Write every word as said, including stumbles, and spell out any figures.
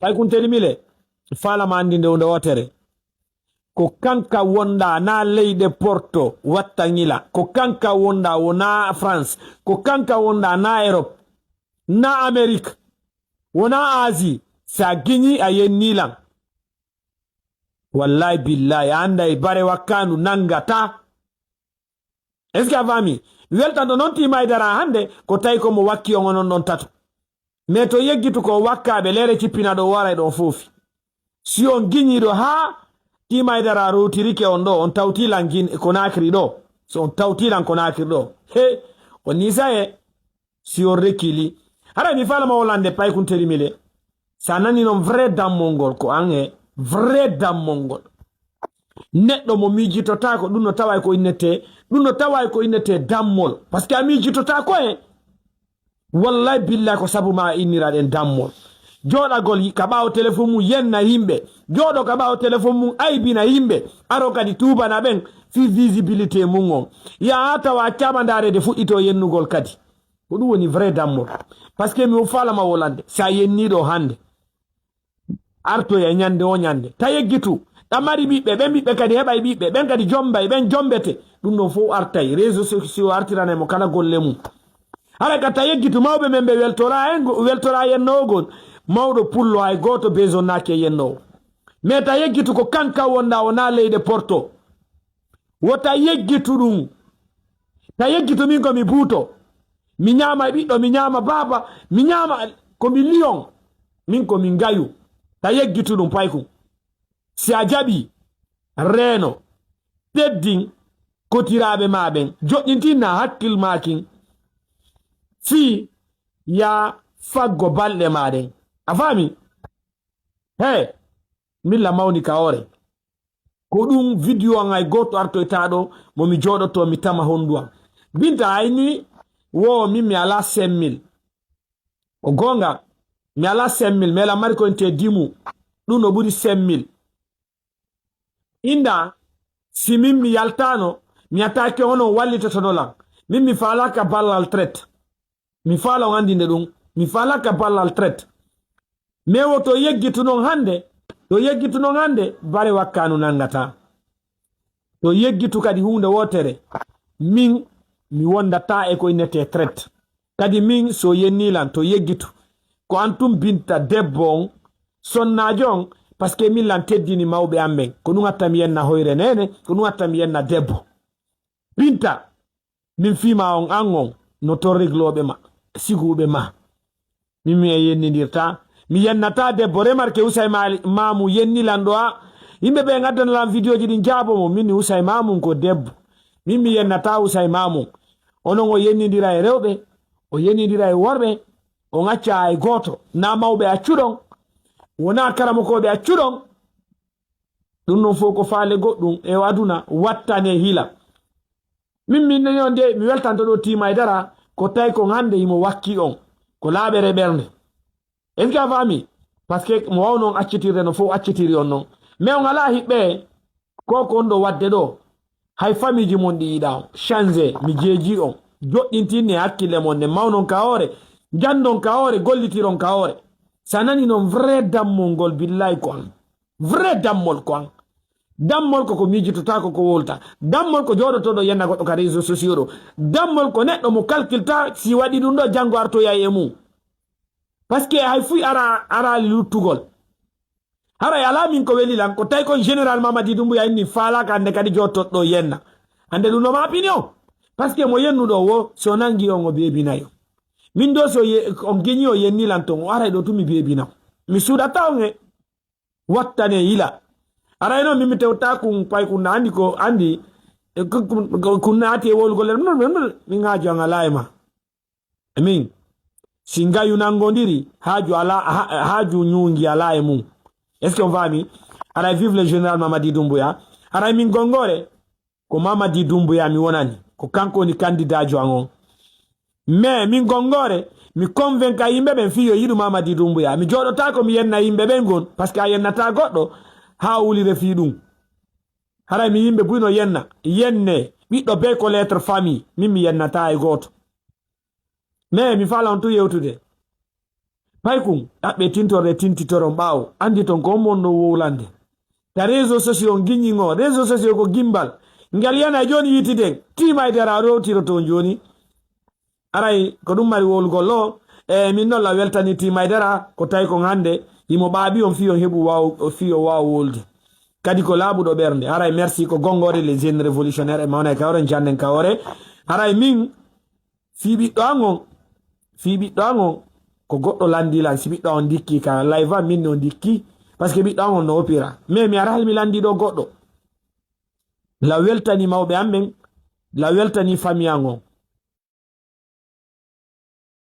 Paykuntelimile, faalama anndi nde hunde wootere. Ko kanka wonɗa na leyɗe Porto watta ŋila. Ko kanka wonɗa wona France. Ko kanka wonɗa na Europe. Na Amérique. Wona Asie. Sa giñi a yenni lan. Wallahi billahi a annday bare wakkandu nangata. Est-ce que a faami? Weltanto noon tiimaydara hannde ko tawi ko mo wakki on onon ɗon tato. Mais to yeggitu ko wakkaaɓe leere cippina ɗo waray ɗon foofi. Si on giñiiɗo haa tiimaydara rowtirike on ɗo, on tawti lan gin ko naakiri ɗo. So on tawti lan ko naakiri ɗo. He, on nisaye. Si on rekili. Hara mi faalama wolande paykuntelimile. Sa nani noon vrai dammol ngol ko an e vrai dammol ngol. Neɗɗo mo miijitotaako ɗum no taway ko innete ɗum no taway ko innete dammol. Parce que a miijitotaako e. Wallahi billahi ko sabu ma a inniraɗen dammol. Jooɗagol ka ɓaawo téléphone mum yenna yimɓe. Jooɗo ka ɓaawo téléphone mum aybina yimɓe. Aro kadi tuubana ɓen fii visibilité mum on. Yaha tawa camandaare de fuɗɗito yennugol kadi. Ko ɗum woni vrai dammol. Parce que mi faalama wolande sa yenniiɗo hannde. Artoya ñande o ñande ta yeggitu. Ɗa mari ɓiɓɓe ɓen ɓiɓɓe kadi heɓay ɓiɓɓe ɓen kadi jombay ɓen jombete. Ɗum ɗon fof artay réseau sociaux artiranay mo kala golle mum. Hara ka ta yeggitu mawɓe men ɓe weltora en weltora yennowogol. Mawɗo pullo hay gooto besonnaaki e yennowo. Mais ta yeggitu ko kanka wonɗa o na leyɗe porto. Wota yeggitu ɗum. Ta yeggitu min ko mi buuto. Mi ñaama e ɓiɗɗo, mi ñaama baaba, mi ñaama ko mi lion. Min ko mi ngayu. Ta yeggitu ɗum paykum. Si a jaɓi, reeno, teddin kotiraaɓe ma ɓen. Joɗɗintinna hakkil maakin. Fii yaa faggo balɗe ma ɗen. A faami? He, milla mawni ka hoore. Ko ɗum video an hay gooto artoyta ɗo mo mi jooɗoto mi tama hondu an. Binta ayni wo min mi ala cinq mille. O goonga mi ala cinq mille mela mari ko inte dimu. Ɗum no ɓuri cinq mille. Inda si min mi yaltano mi attake onon wallitotono lan. Min mi falaka ballal traite. Mi faala on anndinde ɗum. Mi faalaka ballal traite. Mais wo to yeggitu noon hannde, to yeggitu noon hannde, bare wakkaanu nanngata. To yeggitu kadi huunde wootere, min mi wondataa e ko innetee traite. Kadi min so yennii lan to yeggitu, ko an tun binta debbo on, sonnaajo on, parce que min lan teddini mawɓe an ɓen. Ko ɗum atta mi yenna hoyre neene, ko ɗum atta mi yenna debbo. Binta, min fii ma on an on no torriglooɓe ma siguuɓe ma. Min mi en yennindirta. Mi yennata debbo remarque usay mamu yenni lan ɗo a yimɓe ɓe ngaddana lan vidéoji ɗin jaabo mo min usay mamum ko debbo. Min mi yennata usay mamum. Onon o yennindira e rewɓe, o yennindira e worɓe, o ngacca e gooto. Na mawɓe accuɗon, wona karamokooɓe accuɗon. Ɗum ɗon fof ko faale goɗɗum e o aduna wattane hila. Min min nani on de mi weltanto ɗo tiima e dara ko tawi kon hannde himo wakki on ko laaɓere ɓernde. Est-ce que a faami? Parce que mo wawno on accitirde no fof accitiri on noon. Mais on alaa hiɓɓe ko ko on ɗo waɗde ɗo. Hay famiiji mon ɗi yiɗa on change mi jeeji on joɗɗintinni e hakkille mon nde mawnon ka hoore, njanndon ka hoore, gollitiron ka hoore. Sa nani noon vrai dammol ngol billahi ko an. Vrai dammol ko an. Dammol ko ko miijitotaako ko wowlta. Dammol ko jooɗotooɗo yenna goɗɗo ka réseau sociaux ɗo. Dammol ko neɗɗo mo calculta si waɗi ɗum ɗo janngo artoyay e mum. Parce que hay fuy ara ara luttugol. Haray alaa min ko weli lan ko tawi kon général Mamadi Doumbouya inni faalaaka hannde kadi jooɗotooɗo ɗo yenna. Hannde ɗum no ma opinion. Parce que mo yennuɗo wo si o nangi on o beebinayo. Min ɗo so on geñi o yenni lan ton o aray ɗo tun mi beebina. Mi suuɗata on e. Wattane yila. Aray noon min mi tewta kun pay kun na andi ko andi kun naati e wowlugol en min haaju an alaa e ma. Min si ngayu nanngondiri haaju alaa haaju ñuungi alaa e mum. Est ce que on faami? Aray vive le général Mamadi Doumbouya. Aray min gongoore. Ko Mamadi Doumbouya mi wonani ko kanko woni kandidaajo an on. Mais min gongoore mi convainca yimɓe ɓen fii yo yiɗu Mamadi Doumbouya mi jooɗotaako mi yenna yimɓe ɓen gon parce que a yennata goɗɗo haa wulire fii ɗum. Haray mi yimɓe buy no yenna yenne ɓiɗɗo bee ko lettre famille min mi yennata e gooto. Mais mi faala on tun yewtude. Paykun ɗaɓɓe tintorde tintitoron ɓaawo, anndi ton ko on mon ɗon wowlande. Ta réseaux sociaux on giññi ngo, réseaux sociaux ko gimbal. Ngal yana jooni yitiden, tiimaydara rowtiroto on jooni. Aray ko ɗum mari wowlugol ɗo. E min noon la weltani tiimaydara ko tawi kon hannde himo ɓaaɓi on fii on heɓu waaw fii o waawa wowlude. Kadi ko laaɓuɗo ɓernde. Aray merci ko gongoore les jeunes révolutionnaires e mawna e kawre jannen kawre. Aray min fii ɓiɗɗo an on fii ɓiɗɗo an on ko goɗɗo lanndi lan si ɓiɗɗo an on ndikki ka live an min no ndikki. Parce que ɓiɗɗo an on no opira mais mi ara hal mi lanndi ɗo goɗɗo. La weltani mawɓe an ɓen. La weltani fami an on.